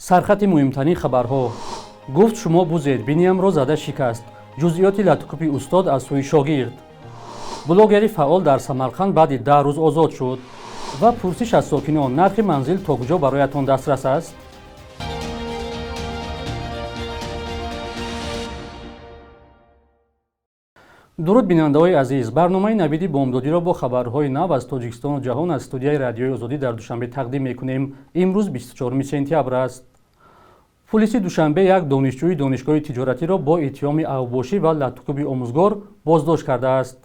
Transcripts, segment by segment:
Сархати муҳимтарин хабарҳо. Гуфт шумо бузед, биниямро зада шикаст. Ҷузъиёти латукӯби устод аз сӯи шогирд. Блогери фаъол дар Самарқанд баъди 10 рӯз озод шуд. Ва пурсиш аз сокинон: нархи манзил то куҷо бароятон дастрас аст? Дуруд, бинандаҳои азиз. Барномаи Навиди бомдодиро бо хабарҳои нав аз Тоҷикистону ҷаҳон аз студияи Радиои Озодӣ дар Душанбе тақдим мекунем. Имрӯз 24 сентябр аст. Пулиси Душанбе як донишҷӯи донишгоҳи тиҷоратиро бо иттиҳоми авбошӣ ва латукӯби омӯзгор боздошт кардааст.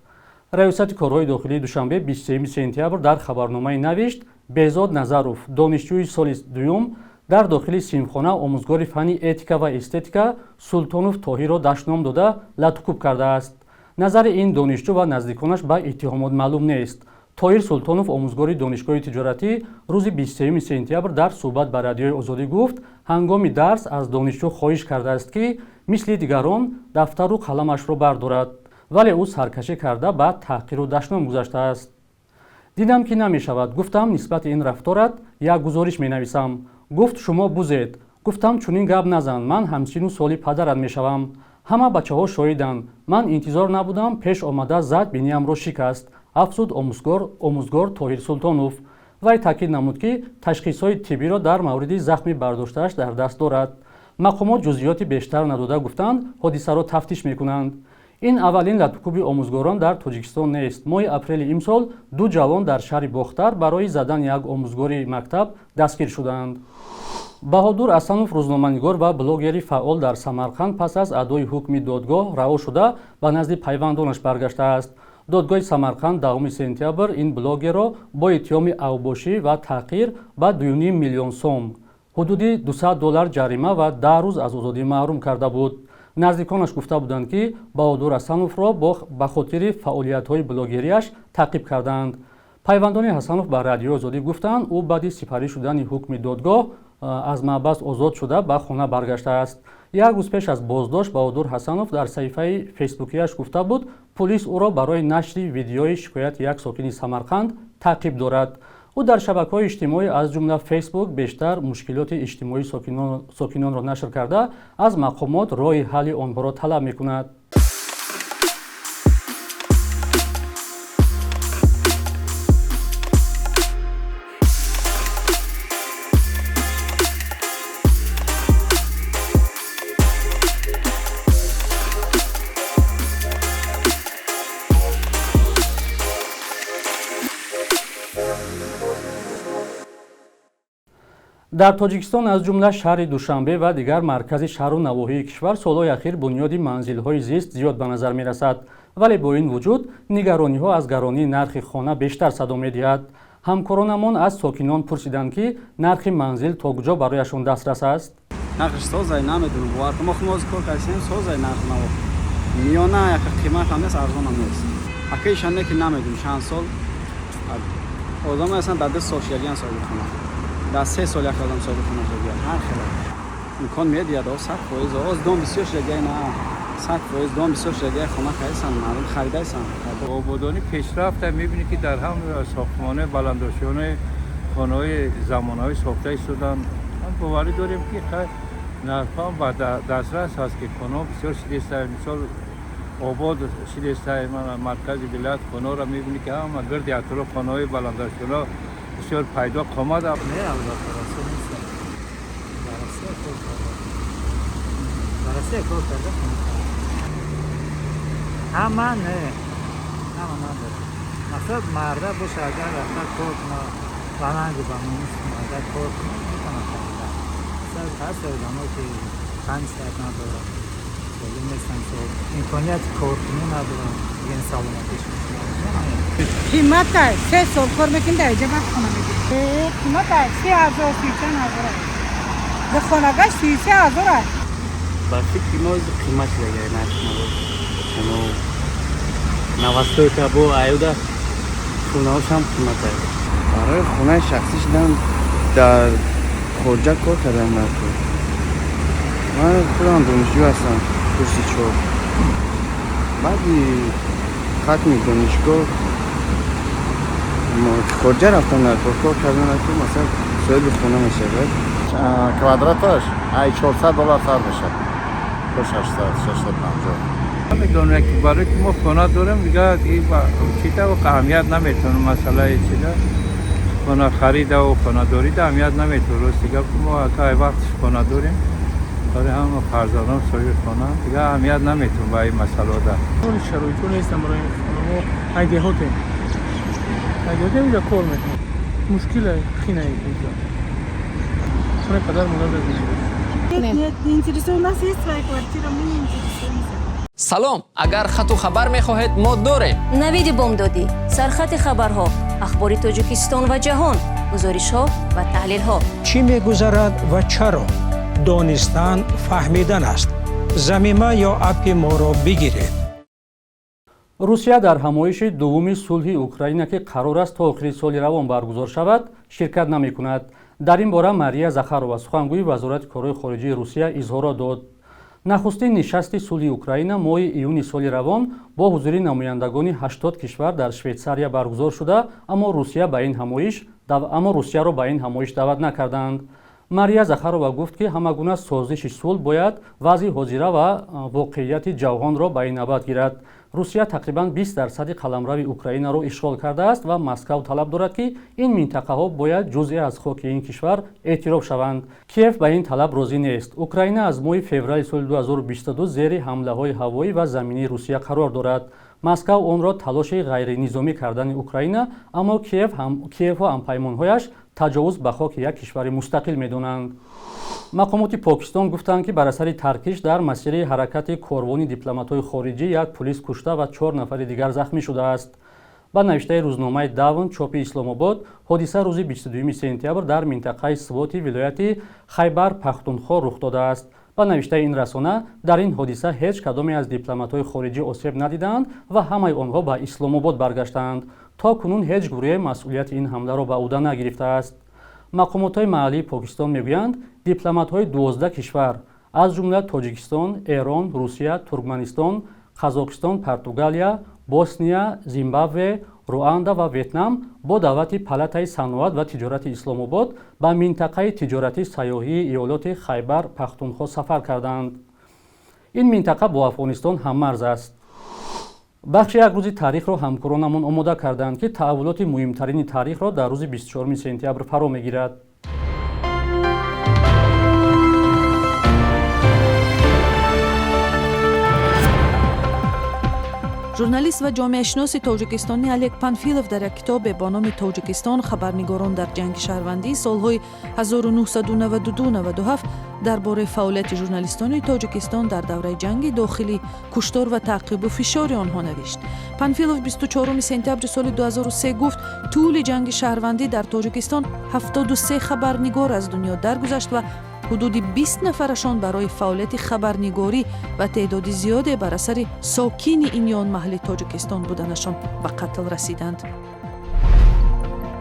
Раёсати корҳои дохилии Душанбе 23 сентябр дар хабарномаи навишт: Беҳзод Назаров, донишҷӯи соли дуюм, дар дохили синфхона омӯзгори фанни этика ва эстетика Султонов Тоҳирро дашном дода латукӯб кардааст. Назари ин донишҷӯ ва наздиконаш ба иттиҳомот маълум нест. Тоҳир Султонов, омӯзгори донишгоҳи тиҷоратӣ, рӯзи 23 сентябр дар суҳбат ба Радиои Озодӣ гуфт, ҳангоми дарс аз донишҷӯ хоҳиш кардааст, ки мисли дигарон дафтару қаламашро бардорад, вале ӯ саркашӣ карда ба таҳқиру дашном гузаштааст. Дидам, ки намешавад, гуфтам нисбати ин рафторат як гузориш менависам. Гуфт шумо бузед. Гуфтам чунин гап назан, ман ҳамсину соли падарат мешавам. Ҳама бачаҳо шоҳиданд. Ман интизор набудам, пеш омада зад, биниямро шикаст, афзуд омӯзгор Тоҳир Султонов. Вай таъкид намуд, ки ташхисҳои тиббиро дар мавриди захми бардоштааш дар даст дорад. Мақомот ҷузъиёти бештар надода гуфтанд, ҳодисаро тафтиш мекунанд. Ин аввалин латукӯби омӯзгорон дар Тоҷикистон нест. Моҳи апрели имсол ду ҷавон дар шаҳри Бохтар барои задани як омӯзгори мактаб дастгир шуданд. Баҳодур Асанов, рӯзноманигор ва блогери фаъол дар Самарқанд, пас аз адои ҳукми додгоҳ раҳо шуда ба назди пайвандонаш баргаштааст. Додгоҳи Самарқанд 10 сентябр ин блогерро бо иттиҳоми авбошӣ ва таҳқир ба 2,5 миллион сом, ҳудуди 200 доллар ҷарима ва 10 рӯз аз озодӣ маҳрум карда буд. Наздиконаш гуфта буданд, ки Баҳодур Асановро ба хотири фаъолиятҳои блогерияш таъқиб кардаанд. Пайвандони Ҳасанов ба Радиои Озодӣ гуфтанд, ӯ баъди сипарӣ шудани ҳукми додгоҳ аз маҳбас озод шуда ба хона баргаштааст. Як рӯз пеш аз боздошт Баҳодур Ҳасанов дар саҳифаи фейсбукияш гуфта буд, пулис ӯро барои нашри видеои шикояти як сокини Самарқанд таъқиб дорад. Ӯ дар шабакаҳои иҷтимоӣ, аз ҷумла Фейсбук, бештар мушкилоти иҷтимоии сокинонро нашр карда, аз мақомот роҳи ҳалли онҳоро талаб мекунад. Дар Тоҷикистон, аз ҷумла шаҳри Душанбе ва дигар маркази шаҳру навоҳии кишвар, солҳои ахир бунёди манзилҳои зист зиёд ба назар мерасад, вале бо ин вуҷуд нигарониҳо аз гаронии нархи хона бештар садо медиҳад. Ҳамкоронамон аз сокинон пурсиданд, ки нархи манзил то куҷо барояшон дастрас аст. Нархш созай намедонам, бовар кун, мо худ кор кардем, созай нарх наво миёна, як қимат ҳам нест, арзон ҳам нест. Акаишон не ки намедонам чанд сол одам ҳастанд, дар 2 сол шидагиан соҳиби хона, дар 3 сол як одам соҳиби хона шудагиан. Ҳар хел имкон медиҳад, 100%. Оз дом бисёр шудагиай, на 100% дом бисёр шудагиай, хона харидасан, мардум харидайсан. Ободонӣ пешрафта мебинӣ, ки дар ҳам сохтмонаи баландошёнаи хонаҳои замонавӣ сохта истоданд. Ҳам боварӣ дорем, ки нархҳо ба дастрас ҳаст, ки хонаҳо бисёр шидеста, мисол обод шидеста. Маркази вилоят хонаҳоро мебинӣ, ки ҳама гирди атроф хонаҳои баландошёна бисёр пайдо қомад. Не, албатта расо нестам. Дар Россия кор карда. Дар Россия кор карда. Ҳама не, ҳама надорад. Масалан, марда боша, агар рафта кор кунад, ба нангу ба номус марда кор кунад, метавонад харида. Масалан, ҳаст одамо, ки 5 соат надорад, солим нестанд, имконияти коркунӣ надоранд, дигар саломатишон. Қимата 3 сол кор мекунӣ, дар иҷа вақт хона мегирӣ. Қимата 30 000, си чанд ҳазор аст. Дар хонагаш 33 000 аст. Ба фикри мо қимат шудагай нарх хоно, новостройка бо аюда хонаҳошам қимат аст. Барои хонаи шахсӣ шудан дар хориҷа кор кардам нархо. Ман худам донишҷӯ ҳастам, курси чор. Баъди хатми донишгоҳ хориҷа рафтам, дар кор кардам, масалан соҳиби хона мешавад. Квадраташ ай $400 сар мешавад то 600, 650. Намедонам, ки барои ки мо хона дорем, дига чида аҳамият наметавонам, масъалаи чида хона харидаву хонадорида аҳамият наметавон. Рост дига, мо ай вақтш хона дорем, барои ҳама фарзандон соҳиби хона, дига аҳамият наметавон ба ин масъалаода. Шароитҳо нестам барои хона. Мо ай деҳотем, ай деҳотем, инҷа кор мекунем, мушкиле қинае инҷа хонаи падар модар. Нет, нет, не интересует. У нас есть своя квартира, мы не интересуемся. Салом, агар хату хабар мехоҳед, мо дорем. Навиди бомдодӣ, сархати хабарҳо, ахбори Тоҷикистон ва ҷаҳон, гузоришҳо ва таҳлилҳо. Чӣ мегузарад ва чаро? Донистан фаҳмидан аст. Замима ё аппи моро бигиред. Русия дар ҳамоиши дуввуми сулҳи Украина, ки қарор аст то охири соли равон баргузор шавад, ширкат намекунад. Дар ин бора Мария Захарова, сухангӯи Вазорати корҳои хориҷии Русия, изҳорот дод. Нахустин нишасти сулҳи Украина моҳи июни соли равон бо ҳузури намояндагони 80 кишвар дар Швейтсария баргузор шуда, аммо Русияро ба ин ҳамоиш даъват накарданд. Мария Захарова гуфт, ки ҳама гуна созиши сулҳ бояд вазъи ҳозира ва воқеияти ҷавҳонро ба ин навбат гирад. Русия тақрибан 20 дарсади қаламрави Украинаро ишғол кардааст ва Москав талаб дорад, ки ин минтақаҳо бояд ҷузъе аз хоки ин кишвар эътироф шаванд. Киев ба ин талаб розӣ нест. Украина аз моҳи феврали соли 2022 зери ҳамлаҳои ҳавоӣ ва заминии Русия қарор дорад. Москав онро талоши ғайринизомӣ кардани Украина, аммо Киеву ҳампаймонҳояш таҷовуз ба хоки як кишвари мустақил медонанд. Мақомоти Покистон гуфтанд, ки бар асари таркиш дар масири ҳаракати корвони дипломатҳои хориҷӣ як пулис кушта ва чор нафари дигар захмӣ шудааст. Ба навиштаи рӯзномаи Давн чопи Исломобод, ҳодиса рӯзи 22 сентябр дар минтақаи Своти вилояти Хайбар Пахтунхо рух додааст. Ба навиштаи ин расона, дар ин ҳодиса ҳеҷ кадоме аз дипломатҳои хориҷӣ осеб надидаанд ва ҳамаи онҳо ба Исломобод баргаштаанд. То кунун ҳеҷ гурӯҳе масъулияти ин ҳамларо ба ӯҳда нагирифтааст. Мақомотҳои маҳаллии Покистон мегӯянд, дипломатҳои 12 кишвар, аз ҷумла Тоҷикистон, Эрон, Русия, Туркманистон, Қазоқистон, Португалия, Босния, Зимбабве, Руанда ва Ветнам, бо даъвати Палатаи саноат ва тиҷорати Исломобод ба минтақаи тиҷоратӣ сайёҳии иёлоти Хайбар Пахтунхо сафар карданд. Ин минтақа бо Афғонистон ҳаммарз аст. Бахши як рӯзи таърихро ҳамкоронамон омода карданд, ки таҳаввулоти муҳимтарини таърихро дар рӯзи 24 сентябр фаро мегирад. Журналист ва ҷомеашиноси тоҷикистонӣ Олег Панфилов дар як китобе бо номи «Тоҷикистон: хабарнигорон дар ҷанги шаҳрвандии солҳои 1992-97» дар бораи фаъолияти журналистони Тоҷикистон дар давраи ҷанги дохилӣ, куштор ва таъқибу фишори онҳо навишт. Панфилов 24 сентябри соли 2003 гуфт, тӯли ҷанги шаҳрвандӣ дар Тоҷикистон 73 хабарнигор аз дунё даргузашт ва ҳудуди 20 нафарашон барои фаъолияти хабарнигорӣ ва теъдоди зиёде бар асари сокини ин ё он маҳалли Тоҷикистон буданашон ба қатл расиданд.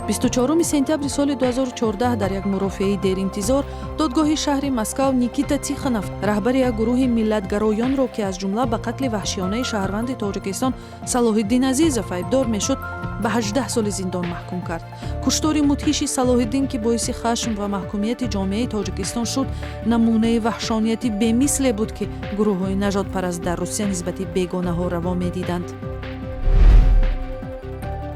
24 сентябри соли 2014 дар як мурофиаи деринтизор додгоҳи шаҳри Москав Никита Тихонов, раҳбари як гурӯҳи миллатгароёнро, ки аз ҷумла ба қатли ваҳшиёнаи шаҳрванди Тоҷикистон Салоҳиддин Азизов айбдор мешуд, ба 18 соли зиндон маҳкум кард. Куштори мудҳиши Салоҳиддин, ки боиси хашм ва маҳкумияти ҷомеаи Тоҷикистон шуд, намунаи ваҳшонияти бемисле буд, ки гурӯҳҳои нажодпараст дар Русия нисбати бегонаҳо раво медиданд.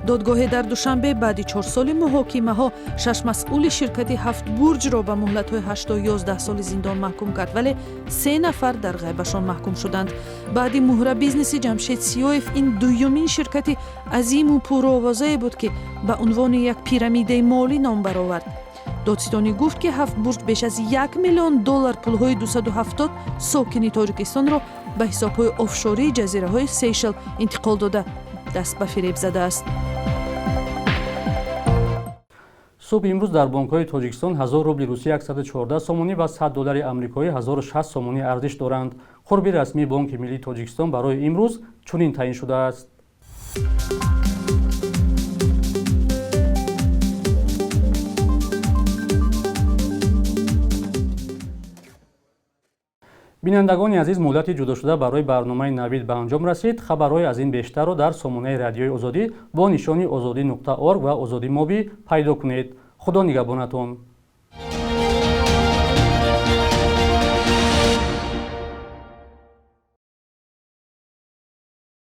Додгоҳе дар Душанбе баъди 4 соли муҳокимаҳо шаш масъули ширкати Ҳафтбурҷро ба муҳлатҳои 8 то 11 соли зиндон маҳкум кард, вале се нафар дар ғайбашон маҳкум шуданд. Баъди муҳра бизнеси Ҷамшед Сиёев ин дуюмин ширкати азиму пуровозае буд, ки ба унвони як пирамидаи молӣ ном баровард. Додситонӣ гуфт, ки Ҳафтбурҷ беш аз 1 миллион доллар пулҳои 270 сокини Тоҷикистонро ба ҳисобҳои офшории ҷазираҳои Сейшел интиқол дода, даст ба фиреб задааст. Субҳи имрӯз дар бонкҳои Тоҷикистон 1000 рубли русӣ 114 сомонӣ ва 100 доллари амрикоӣ 1060 сомонӣ арзиш доранд. Қурби расмии Бонки миллии Тоҷикистон барои имрӯз чунин таъин шудааст. Бинандагони азиз, муҳлати ҷудошуда барои барномаи Навид ба анҷом расид. Хабарҳои аз ин бештарро дар сомонаи Радиои Озодӣ бо нишони озодӣ.орг ва Озодӣ Моби пайдо кунед. Худо нигаҳбонатон.